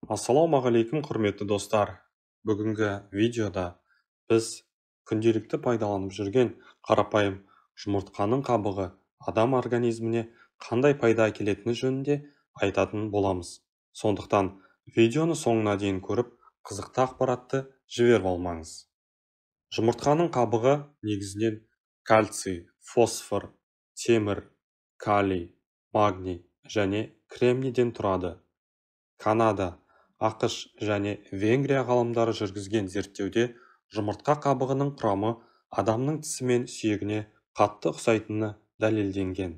Ассалаумағалейкум, құрметті достар! Бүгінгі видеода біз күнделікті пайдаланып жүрген қарапайым жұмыртқаның қабығы адам организміне қандай пайда әкелетіні жөнінде айтатын боламыз. Сондықтан видеоны соңына дейін көріп, қызықты ақпаратты жіберіп алмаңыз. Жұмыртқаның қабығы негізінен кальций, фосфор, темір, калий, магний және кремнийден тұрады. Канада, АҚШ және Венгрия ғалымдары жүргізген зерттеуде жұмыртқа қабығының құрамы адамның тісі мен сүйегіне қатты ұқсайтыны дәлелденген.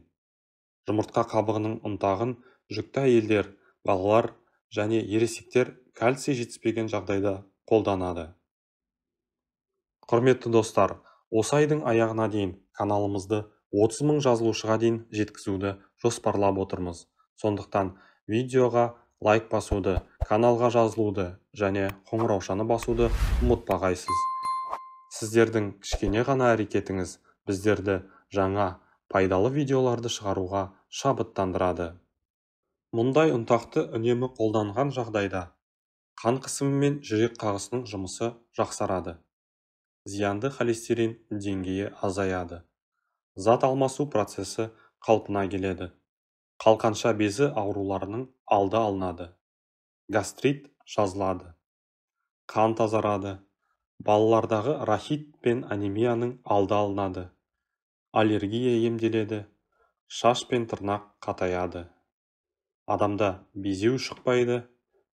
Жұмыртқа қабығының ұнтағын жүкті әйелдер, балалар және ересектер кальций жетіспеген жағдайда қолданады. Құрметті достар, осы айдың аяғына дейін каналымызды 30 мың жазылушыға дейін жеткізуді жоспарлап отырмыз. Сондықтан видеоға лайк басуды, каналға жазылуды және қоңыраушаны басуды ұмытпағайсыз. Сіздердің кішкене ғана әрекетіңіз біздерді жаңа пайдалы видеоларды шығаруға шабыттандырады. Мұндай ұнтақты үнемі қолданған жағдайда қан қысымы мен жүрек қағысының жұмысы жақсарады. Зиянды холестерин деңгейі азаяды. Зат алмасу процесі қалпына келеді. Қалқанша безі ауруларының алды алынады. Гастрит жазылады. Қан тазарады. Балалардағы рахит пен анемияның алды алынады. Аллергия емделеді. Шаш пен тырнақ қатаяды. Адамда безеу шықпайды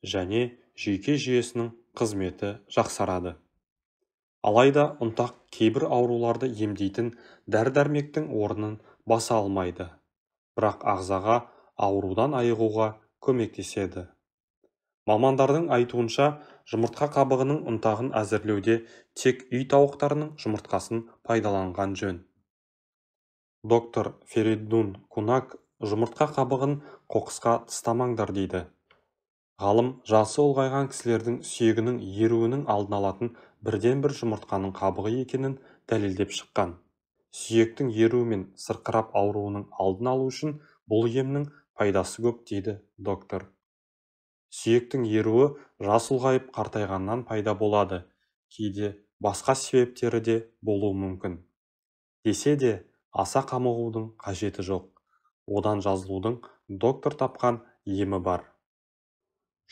және жүйке жүйесінің қызметі жақсарады. Алайда ұнтақ кейбір ауруларды емдейтін дәрі-дәрмектің орнын баса алмайды. Бірақ ағзаға аурудан айығуға көмектеседі. Мамандардың айтуынша, жұмыртқа қабығының ұнтағын әзірлеуде тек үй тауықтарының жұмыртқасын пайдаланған жөн. Доктор Феридун Кунак жұмыртқа қабығын қоқысқа тастамаңдар дейді. Ғалым жасы ұлғайған кісілердің сүйегінің еруінің алдын алатын бірден-бір жұмыртқаның қабығы екенін дәлелдеп шыққан. Сүйектің еруі мен сырқырап ауруының алдын алу үшін бұл емнің пайдасы көп дейді доктор. Сүйектің еруі жас ұлғайып қартайғаннан пайда болады, кейде басқа себептері де болуы мүмкін. Десе де, аса қамығудың қажеті жоқ. Одан жазылудың доктор тапқан емі бар.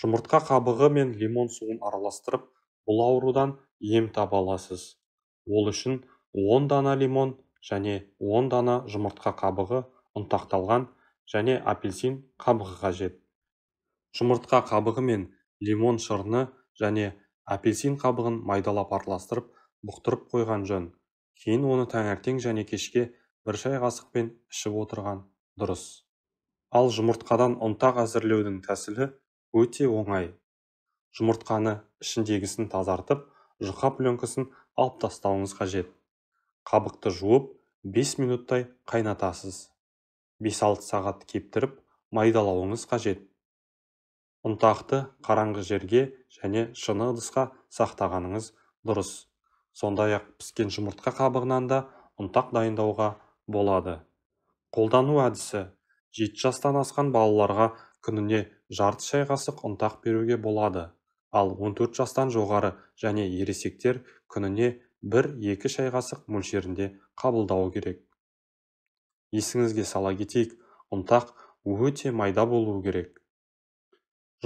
Жұмыртқа қабығы мен лимон суын араластырып, бұл аурудан ем таба аласыз. Ол үшін 10 дана лимон және 10 дана жұмыртқа қабығы ұнтақталған және апельсин қабығы қажет. Жұмыртқа қабығы мен лимон шырыны және апельсин қабығын майдалап араластырып, бұқтырып қойған жөн. Кейін оны таңертең және кешке бір шай қасықпен ішіп отырған дұрыс. Ал жұмыртқадан ұнтақ әзірлеудің тәсілі өте оңай. Жұмыртқаны ішіндегісін тазартып, жұқа пленкасын алып тастауыңыз қажет. Қабықты жуып, 5 минуттай қайнатасыз. 5-6 сағат кептіріп, майдалауыңыз қажет. Ұнтақты қараңғы жерге және шыны ыдысқа сақтағаныңыз дұрыс. Сондай-ақ піскен жұмыртқа қабығынан да ұнтақ дайындауға болады. Қолдану әдісі: 7 жастан асқан балаларға күніне жарты шай қасық ұнтақ беруге болады. Ал 14 жастан жоғары және ересектер күніне 1-2 шай қасық мөлшерінде қабылдауы керек. Есіңізге сала кетейік, ұнтақ өте майда болуы керек.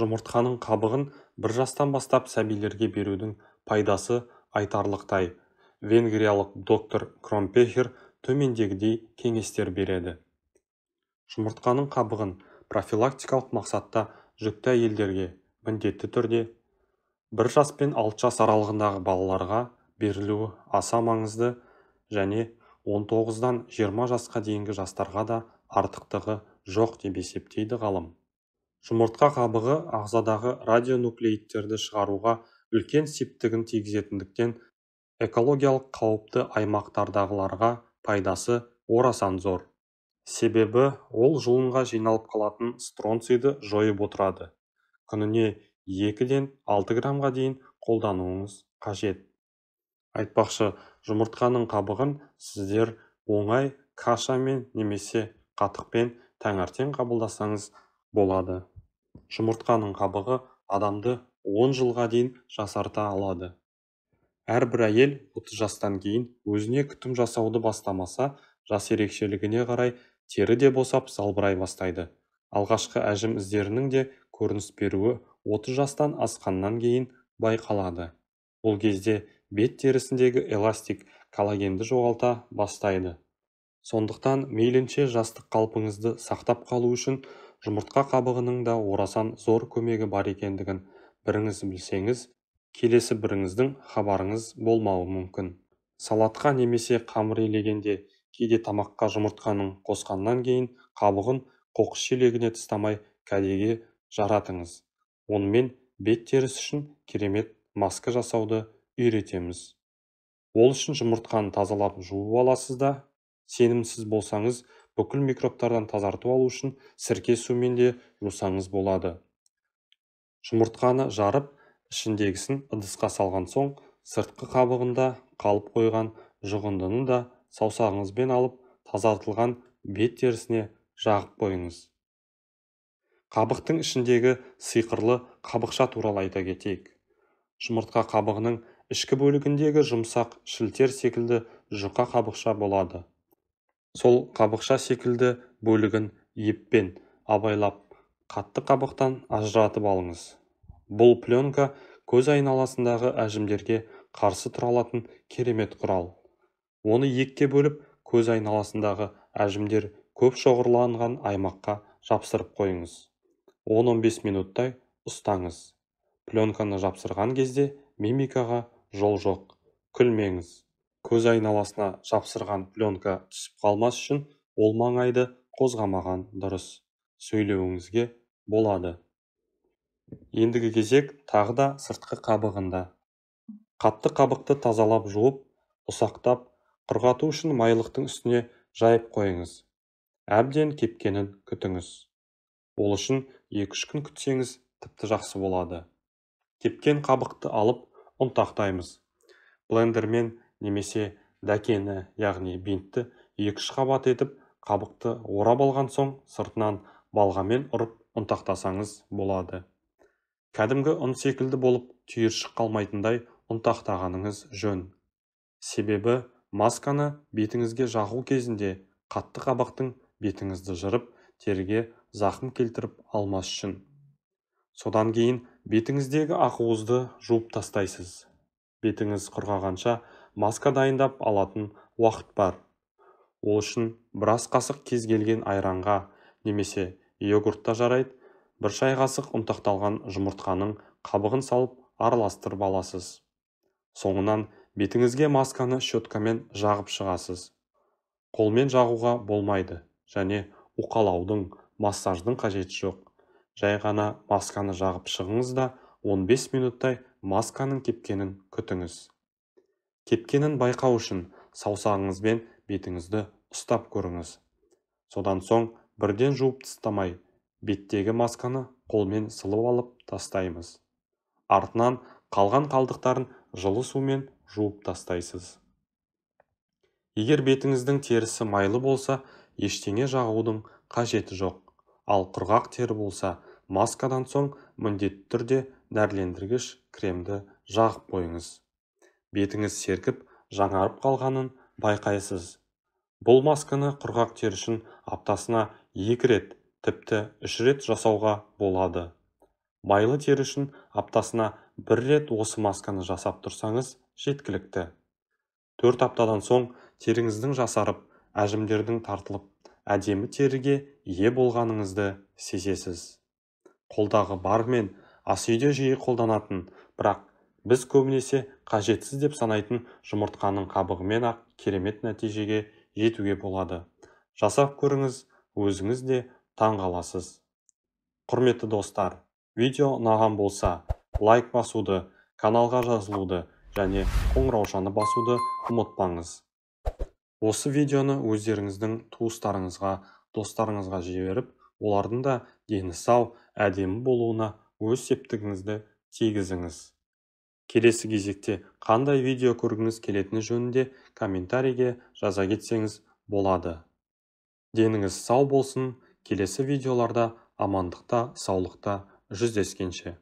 Жұмыртқаның қабығын 1 жастан бастап сәбилерге берудің пайдасы айтарлықтай. Венгриялық доктор Кромпехер төмендегідей кеңестер береді. Жұмыртқаның қабығын профилактикалық мақсатта жүкті әйелдерге міндетті түрде 1 жас пен 6 жас аралығындағы балаларға берілуі аса маңызды және 19-дан 20 жасқа дейінгі жастарға да артықтығы жоқ деп есептейді ғалым. Жұмыртқа қабығы ағзадағы радионуклеидтерді шығаруға үлкен септігін тигізетіндіктен экологиялық қауіпті аймақтардағыларға пайдасы орасан зор. Себебі ол жұлынға жиналып қалатын стронцийді жойып отырады. Күніне 2-ден 6 граммға дейін қолдануыңыз қажет. Айтпақшы, жұмыртқаның қабығын сіздер оңай кашамен немесе қатықпен таңертең қабылдасаңыз болады. Жұмыртқаның қабығы адамды 10 жылға дейін жасарта алады. Әрбір әйел 30 жастан кейін өзіне күтім жасауды бастамаса, жас ерекшелігіне қарай тері де босап салбырай бастайды. Алғашқы әжім іздерінің де көрініс беруі 30 жастан асқаннан кейін байқалады. Бұл кезде бет терісіндегі эластик коллагенді жоғалта бастайды. Сондықтан мейлінше жастық қалпыңызды сақтап қалу үшін жұмыртқа қабығының да орасан зор көмегі бар екендігін біріңіз білсеңіз, келесі біріңіздің хабарыңыз болмауы мүмкін. Салатқа немесе қамыр илегенде, кейде тамаққа жұмыртқаның қосқаннан кейін қабығын қоқыс шелегіне тастамай кәдеге жаратыңыз. Онымен бет терісі үшін керемет маска жасауды үйретеміз. Ол үшін жұмыртқаны тазалап жуып аласыз да, сенімсіз болсаңыз, бүкіл микробтардан тазартып алу үшін сірке сумен де жусаңыз болады. Жұмыртқаны жарып, ішіндегісін ыдысқа салған соң, сыртқы қабығында қалып қойған жұғындыны да саусағыңызбен алып, тазартылған бет терісіне жағып қойыңыз. Қабықтың ішіндегі сиқырлы қабықша туралы айта кетейік. Жұмыртқа қабығының ішкі бөлігіндегі жұмсақ шілтер секілді жұқа қабықша болады. Сол қабықша секілді бөлігін еппен абайлап, қатты қабықтан ажыратып алыңыз. Бұл пленка көз айналасындағы әжімдерге қарсы тұра алатын керемет құрал. Оны екіге бөліп, көз айналасындағы әжімдер көп шоғырланған аймаққа жапсырып қойыңыз. 10-15 минуттай ұстаңыз. Пленканы жапсырған кезде мимикаға жол жоқ, күлмеңіз. Көз айналасына жапсырған пленка түсіп қалмас үшін ол маңайды қозғамаған дұрыс. Сөйлеуіңізге болады. Ендігі кезек тағы да сыртқы қабығында. Қатты қабықты тазалап жуып, ұсақтап, құрғату үшін майлықтың үстіне жайып қойыңыз. Әбден кепкенін күтіңіз. Ол үшін 2-3 күн күтсеңіз тіпті жақсы болады. Кепкен қабықты алып ұнтақтаймыз. Блендермен немесе дәкені, яғни бинтті 2-3 қабат етіп, қабықты орап алған соң сыртынан балғамен ұрып ұнтақтасаңыз болады. Кәдімгі ұн секілді болып түйіршік қалмайтындай ұнтақтағаныңыз жөн. Себебі масканы бетіңізге жағу кезінде қатты қабықтың бетіңізді жырып, теріге зақым келтіріп алмас үшін. Содан кейін бетіңіздегі ақуызды жуып тастайсыз. Бетіңіз құрғағанша маска дайындап алатын уақыт бар. Ол үшін біраз қасық кез келген айранға немесе йогуртта жарайды, бір шай қасық ұнтақталған жұмыртқаның қабығын салып араластырып аласыз. Соңынан бетіңізге масканы щеткамен жағып шығасыз. Қолмен жағуға болмайды және уқалаудың, массаждың қажеті жоқ. Жай ғана масканы жағып шығыңыз да 15 минуттай масканың кепкенін күтіңіз. Кепкенін байқау үшін саусағыңызбен бетіңізді ұстап көріңіз. Содан соң бірден жуып тастамай, беттегі масканы қолмен сылып алып тастаймыз. Артынан қалған қалдықтарын жылы сумен жуып тастайсыз. Егер бетіңіздің терісі майлы болса, ештеңе жағудың қажеті жоқ. Ал құрғақ тері болса, маскадан соң міндетті түрде нәрлендіргіш кремді жағып қойыңыз. Бетіңіз сергіп, жаңарып қалғанын байқайсыз. Бұл масканы құрғақ тері үшін аптасына 2 рет, тіпті 3 рет жасауға болады. Майлы тері үшін аптасына 1 рет осы масканы жасап тұрсаңыз жеткілікті. 4 аптадан соң теріңіздің жасарып, әжімдердің тартылып, әдемі теріге ие болғаныңызды сезесіз. Қолдағы бар мен ас үйде жиі қолданатын, бірақ біз көбінесе қажетсіз деп санайтын жұмыртқаның қабығымен-ақ керемет нәтижеге жетуге болады. Жасап көріңіз, өзіңіз де таң қаласыз. Құрметті достар, видео ұнаған болса, лайк басуды, каналға жазылуды және қоңыраушаны басуды ұмытпаңыз. Осы видеоны өздеріңіздің туыстарыңызға, достарыңызға жіберіп, олардың да дені сау, әдемі болуына өз септігіңізді тигізіңіз. Келесі кезекте қандай видео көргіңіз келетіні жөнінде комментарийге жаза кетсеңіз болады. Деніңіз сау болсын, келесі видеоларда амандықта, саулықта жүздескенше.